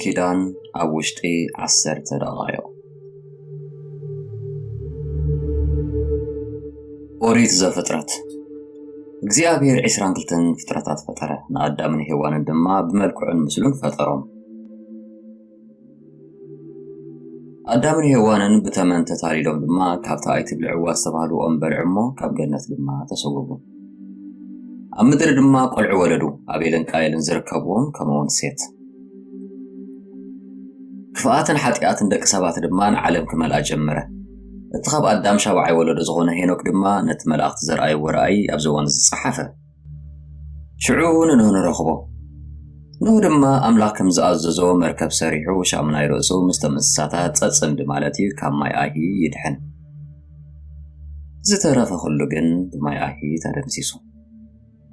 ኪዳን ኣብ ውሽጢ ዓሰርተ ደቓይቕ። ኦሪት ዘፍጥረት። እግዚኣብሔር ዕስራን ክልተን ፍጥረታት ፈጠረ፣ ንኣዳምን ሄዋንን ድማ ብመልክዑን ምስሉን ፈጠሮም። ኣዳምን ሄዋንን ብተመን ተታሊሎም ድማ ካብታ ኣይትብልዕዋ ዝተባህሉ ኦም በልዑ እሞ ካብ ገነት ድማ ተሰጎጉ። ኣብ ምድሪ ድማ ቆልዑ ወለዱ፣ ኣቤልን ቃየልን ዝርከብዎም፣ ከምኡውን ሴት። ክፍኣትን ሓጢኣትን ደቂ ሰባት ድማ ንዓለም ክመልኣ ጀመረ። እቲ ካብ ኣዳም ሻብዓይ ወለዶ ዝኾነ ሄኖክ ድማ ነቲ መላእኽቲ ዘርኣይዎ ራእይ ኣብዚ እዋን እዚ ጸሓፈ። ሽዑ ንኖህ ንረኽቦ። ኖህ ድማ ኣምላኽ ከም ዝኣዘዞ መርከብ ሰሪሑ ሻሙናይ ርእሱ ምስቶም እንስሳታት ጸጽምዲ ማለት እዩ ካብ ማይ ኣይሂ ይድሕን። ዝተረፈ ኩሉ ግን ብማይ ኣይሂ ተደምሲሱ።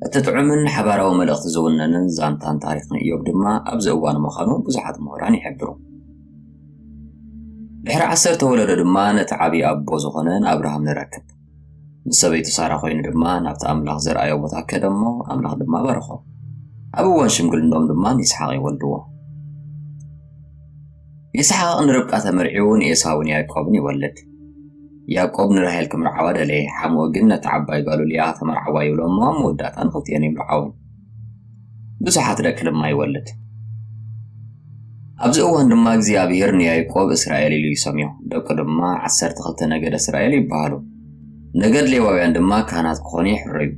እቲ ጥዑምን ሓባራዊ መልእኽቲ ዝውነንን ዛንታን ታሪኽን ኢዮብ ድማ ኣብዚ እዋን ምዃኑ ብዙሓት ምሁራን ይሕብሩ። ድሕሪ ዓሰርተ ወለዶ ድማ ነቲ ዓብዪ ኣቦ ዝኾነ ንኣብርሃም ንረክብ። ምስ ሰበይቱ ሳራ ኮይኑ ድማ ናብቲ ኣምላኽ ዘርኣዮ ቦታ ከደ እሞ ኣምላኽ ድማ ባረኾ። ኣብ እዋን ሽምግልኖም ድማ ንይስሓቕ ይወልድዎ። ይስሓቕ ንርብቃ ተመርዒዉ ንኤሳውን ያዕቆብን ይወልድ። ያዕቆብ ንራሄል ክምርዓዋ ደለየ፣ ሓሙኡ ግን ነቲ ዓባይ ጓሉ ልያ ተመርዓዋ ይብሎ እሞ ኣብ መወዳእታ ንኽልቲኤን ይምርዓወን። ብዙሓት ደቂ ድማ ይወልድ። ኣብዚ እዋን ድማ እግዚኣብሔር ንያዕቆብ እስራኤል ኢሉ ይሰምዮ። ደቁ ድማ ዓሰርተ ክልተ ነገድ እስራኤል ይበሃሉ። ነገድ ሌዋውያን ድማ ካህናት ክኾኑ ይሕረዩ።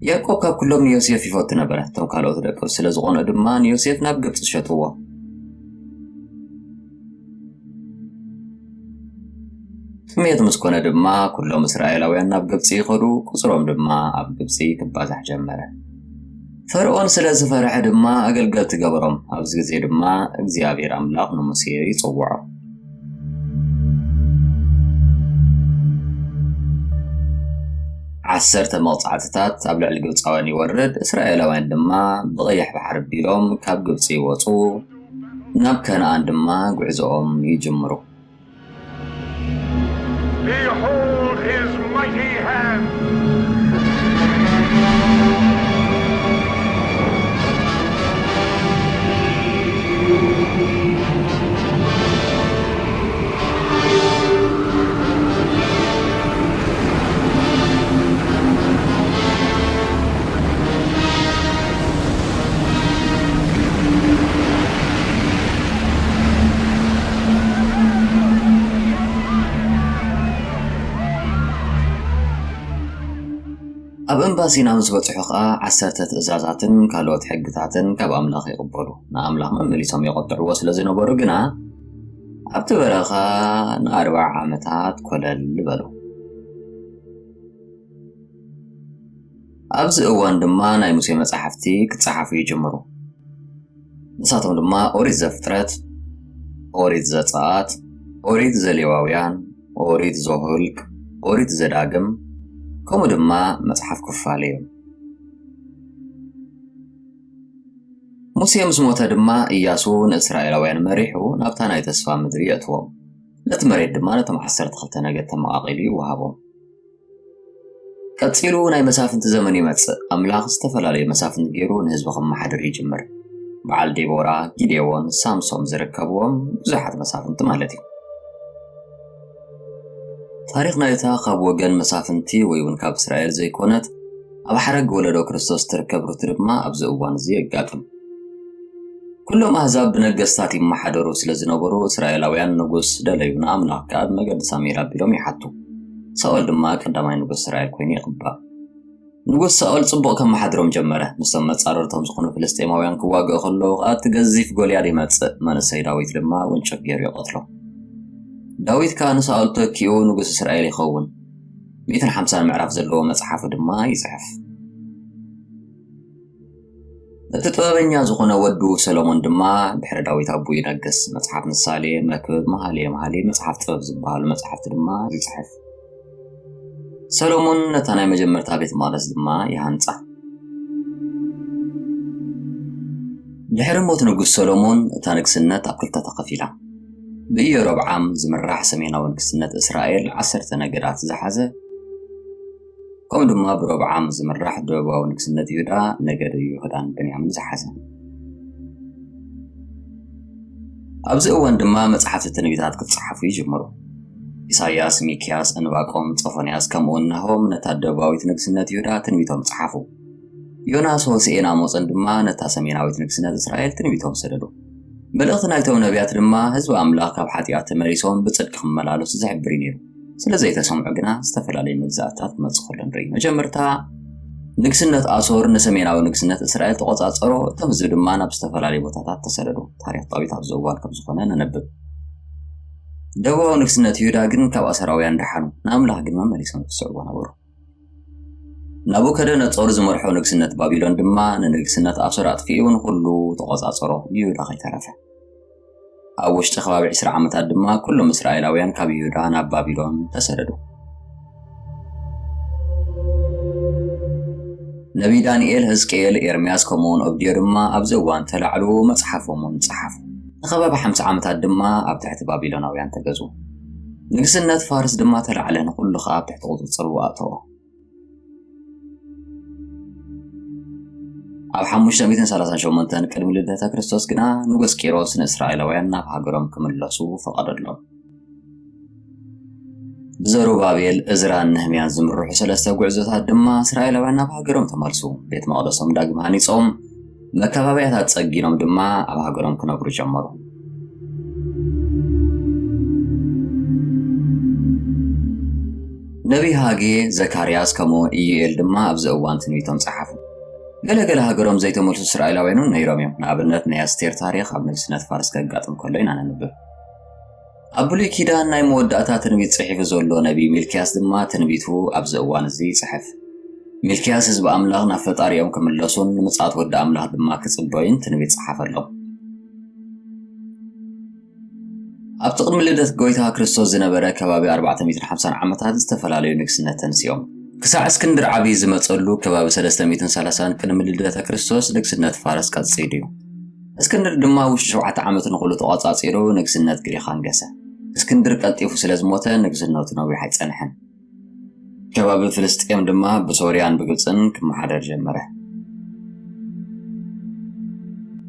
ያዕቆብ ካብ ኩሎም ንዮሴፍ ይፈቱ ነበረ። እቶም ካልኦት ደቁ ስለ ዝኾኑ ድማ ንዮሴፍ ናብ ግብጺ ሸጥዎ። ጥሜት ምስ ኮነ ድማ ኩሎም እስራኤላውያን ናብ ግብጺ ይኸዱ፣ ቁጽሮም ድማ ኣብ ግብጺ ክባዛሕ ጀመረ። ፈርኦን ስለ ዝፈርሐ ድማ ኣገልገልቲ ገበሮም። ኣብዚ ግዜ ድማ እግዚኣብሔር ኣምላኽ ንሙሴ ይጽውዖ። ዓሰርተ መቕጻዕትታት ኣብ ልዕሊ ግብጻውያን ይወርድ፣ እስራኤላውያን ድማ ብቐይሕ ባሕሪ ኣቢሎም ካብ ግብጺ ይወጹ፣ ናብ ከነኣን ድማ ጉዕዞኦም ይጅምሩ። Behold his mighty hand. ኣብ እምባ ሲና ምስ በጽሑ ኸኣ ዓሰርተ ትእዛዛትን ካልኦት ሕግታትን ካብ ኣምላኽ ይቕበሉ። ንኣምላኽ መመሊሶም የቐጥዕዎ ስለ ዝነበሩ ግና ኣብቲ በረኻ ንኣርብዓ ዓመታት ኮለል በሉ። ኣብዚ እዋን ድማ ናይ ሙሴ መጻሕፍቲ ክጸሓፉ ይጅምሩ። ንሳቶም ድማ ኦሪት ዘፍጥረት፣ ኦሪት ዘጸኣት፣ ኦሪት ዘሌዋውያን፣ ኦሪት ዘኍልቅ፣ ኦሪት ዘዳግም፣ ከምኡ ድማ መጽሓፍ ኩፋሌ እዮም። ሙሴ ምስ ሞተ ድማ ኢያሱ ንእስራኤላውያን መሪሑ ናብታ ናይ ተስፋ ምድሪ የእትዎም። ነቲ መሬት ድማ ነቶም ዓሰርተ ክልተ ነገድ ተመቓቒሉ ይወሃቦም። ቀጺሉ ናይ መሳፍንቲ ዘመን ይመጽእ። ኣምላኽ ዝተፈላለዩ መሳፍንቲ ገይሩ ንህዝቢ ከመሓድር ይጅምር። በዓል ዴቦራ፣ ጊዴዎን፣ ሳምሶም ዝርከብዎም ብዙሓት መሳፍንቲ ማለት እዩ። ታሪኽ ናይታ ካብ ወገን መሳፍንቲ ወይ እውን ካብ እስራኤል ዘይኮነት ኣብ ሓረግ ወለዶ ክርስቶስ ትርከብ ሩት ድማ ኣብዚ እዋን እዚ የጋጥም። ኩሎም ኣህዛብ ብነገስታት ይመሓደሩ ስለ ዝነበሩ፣ እስራኤላውያን ንጉስ ደለዩ፣ ንኣምላኽ ከኣ ብመገዲ ሳሙኤል ኣቢሎም ይሓቱ። ሳኦል ድማ ቀዳማይ ንጉስ እስራኤል ኮይኑ ይቕባእ። ንጉስ ሳኦል ጽቡቕ ከመሓድሮም ጀመረ። ምስቶም መጻርርቶም ዝኾኑ ፍልስጤማውያን ክዋግእ ከሎ ከኣ እቲ ገዚፍ ጎልያድ ይመጽእ። መንእሰይ ዳዊት ድማ ውንጭፍ ገይሩ ይቐትሎ። ዳዊት ከኣ ንሳኦል ተኪኡ ንጉስ እስራኤል ይኸውን። ሚእትን ሓምሳን ምዕራፍ ዘለዎ መጽሓፉ ድማ ይጽሕፍ። እቲ ጥበበኛ ዝኾነ ወዱ ሰሎሞን ድማ ድሕሪ ዳዊት ኣቦኡ ይነግስ። መጽሓፍ ምሳሌ፣ መክብብ፣ መሃልየ መሃልይ፣ መጽሓፍ ጥበብ ዝበሃሉ መጽሓፍቲ ድማ ይጽሕፍ። ሰሎሞን ነታ ናይ መጀመርታ ቤት መቕደስ ድማ ይሃንጻ። ድሕሪ ሞት ንጉስ ሰሎሞን እታ ንግስነት ኣብ ክልተ ተኸፊላ። ብኢዮሮብዓም ዝምራሕ ሰሜናዊ ንግስነት እስራኤል ዓሰርተ ነገዳት ዝሓዘ፣ ከምኡ ድማ ብሮብዓም ዝምራሕ ደቡባዊ ንግስነት ይሁዳ ነገድ ይሁዳን ብንያምን ዝሓዘ። ኣብዚ እዋን ድማ መጽሓፍቲ ትንቢታት ክጸሓፉ ይጅምሩ። ኢሳይያስ፣ ሚክያስ፣ እንባቆም፣ ጾፎንያስ ከምኡውን ናሆም ነታ ደቡባዊት ንግስነት ይሁዳ ትንቢቶም ጸሓፉ። ዮናስ፣ ሆሴኤን ኣሞጽን ድማ ነታ ሰሜናዊት ንግስነት እስራኤል ትንቢቶም ሰደዱ። መልእኽቲ ናይቶም ነቢያት ድማ ህዝቢ ኣምላኽ ካብ ሓጢኣት ተመሊሶም ብጽድቂ ክመላለሱ ዝሕብር እዩ ነይሩ። ስለ ዘይተሰምዑ ግና ዝተፈላለየ መግዛእትታት ክመጽእ ከሎ ንርኢ። መጀመርታ ንግስነት ኣሶር ንሰሜናዊ ንግስነት እስራኤል ተቖጻጸሮ፣ እቶም ህዝቢ ድማ ናብ ዝተፈላለየ ቦታታት ተሰደዱ። ታሪኽ ጣዊት ኣብዚ እዋን ከም ዝኾነ ነነብብ። ደቡባዊ ንግስነት ይሁዳ ግን ካብ ኣሶራውያን ደሓኑ፣ ንኣምላኽ ግን መመሊሶም ክስዕዎ ነበሩ። ናቡከደነጾር ዝመርሖ ንግስነት ባቢሎን ድማ ንንግስነት ኣሶር ኣጥፊኡ ንኹሉ ተቖጻጸሮ፣ ይሁዳ ከይተረፈ። ኣብ ውሽጢ ከባቢ ዕስራ ዓመታት ድማ ኩሎም እስራኤላውያን ካብ ይሁዳ ናብ ባቢሎን ተሰደዱ። ነቢይ ዳንኤል፣ ህዝቅኤል፣ ኤርምያስ ከምኡውን ኦብድዮ ድማ ኣብዚ እዋን ተላዕሉ፣ መጽሓፎም እውን ጸሓፉ። ንኸባቢ ሓምሳ ዓመታት ድማ ኣብ ትሕቲ ባቢሎናውያን ተገዙ። ንግስነት ፋርስ ድማ ተላዕለ፣ ንኹሉ ኸኣ ኣብ ትሕቲ ቁጽጽሩ ኣእተዎ። ኣብ ሓሙሽተ ሚእትን ሰላሳን ሸሞንተን ቅድሚ ልደተ ክርስቶስ ግና ንጉስ ቂሮስ ንእስራኤላውያን ናብ ሃገሮም ክምለሱ ፈቐደሎም። ብዘሩባቤል፣ እዝራን ነህምያን ዝምርሑ ሰለስተ ጉዕዞታት ድማ እስራኤላውያን ናብ ሃገሮም ተመልሱ። ቤት መቕደሶም ዳግም ሃኒጾም፣ መካባብያታት ጸጊኖም ድማ ኣብ ሃገሮም ክነብሩ ጀመሩ። ነቢይ ሃጌ፣ ዘካርያስ ከምኡ ኢዩኤል ድማ ኣብዚ እዋን ትንቢቶም ጸሓፉ። ገለ ገለ ሃገሮም ዘይተመልሱ እስራኤላውያን እውን ነይሮም እዮም። ንኣብነት ናይ ኣስቴር ታሪኽ ኣብ ንግስነት ፋርስ ከጋጥም ከሎ ኢና ነንብብ። ኣብ ብሉይ ኪዳን ናይ መወዳእታ ትንቢት ጽሒፉ ዘሎ ነቢይ ሚልክያስ ድማ ትንቢቱ ኣብዚ እዋን እዚ ይጽሕፍ። ሚልክያስ ህዝቢ ኣምላኽ ናብ ፈጣሪኦም ክምለሱን ንምጽኣት ወዲ ኣምላኽ ድማ ክጽበዩን ትንቢት ጸሓፈሎም። ኣብቲ ቅድሚ ልደት ጎይታ ክርስቶስ ዝነበረ ከባቢ ኣርባዕተ ሚእትን ሓምሳን ዓመታት ዝተፈላለዩ ንግስነት ተንሲኦም። ክሳዕ እስክንድር ዓብዪ ዝመጸሉ ከባቢ ሰለስተ ሚእትን ሰላሳን ቅድሚ ልደተ ክርስቶስ ንግስነት ፋርስ ቀጺሉ እዩ። እስክንድር ድማ ውሽጢ ሸውዓተ ዓመት ንኹሉ ተቖጻጺሩ ንግስነት ግሪኽ ኣንገሰ። እስክንድር ቀልጢፉ ስለ ዝሞተ ንግስነቱ ነዊሕ ኣይጸንሐን። ከባቢ ፍልስጤም ድማ ብሶርያን ብግብጽን ክመሓደር ጀመረ።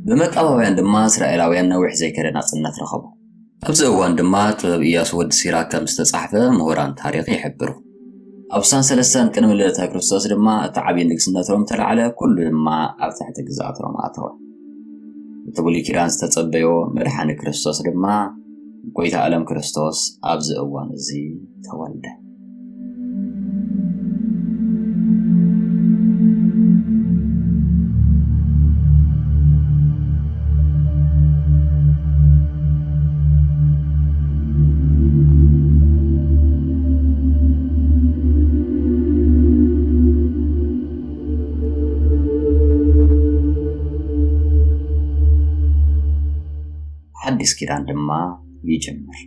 ብመቃባውያን ድማ እስራኤላውያን ነዊሕ ዘይከደ ናጽነት ረኸቡ። ኣብዚ እዋን ድማ ጥበብ ኢያሱ ወዲ ሲራክ ከም ዝተጻሕፈ ምሁራን ታሪኽ ይሕብሩ። ኣብ ስሳን ሰለስተን ቅድሚ ልደተ ክርስቶስ ድማ እቲ ዓብዪ ንግስነት ሮም ተላዕለ፣ ኩሉ ድማ ኣብ ትሕቲ ግዝኣት ሮም ኣተወ። እቲ ብሉይ ኪዳን ዝተጸበዮ መድሓኒ ክርስቶስ ድማ፣ ጎይታ ዓለም ክርስቶስ ኣብዚ እዋን እዚ ተወልደ። ሓዲስ ኪዳን ድማ ይጅምር።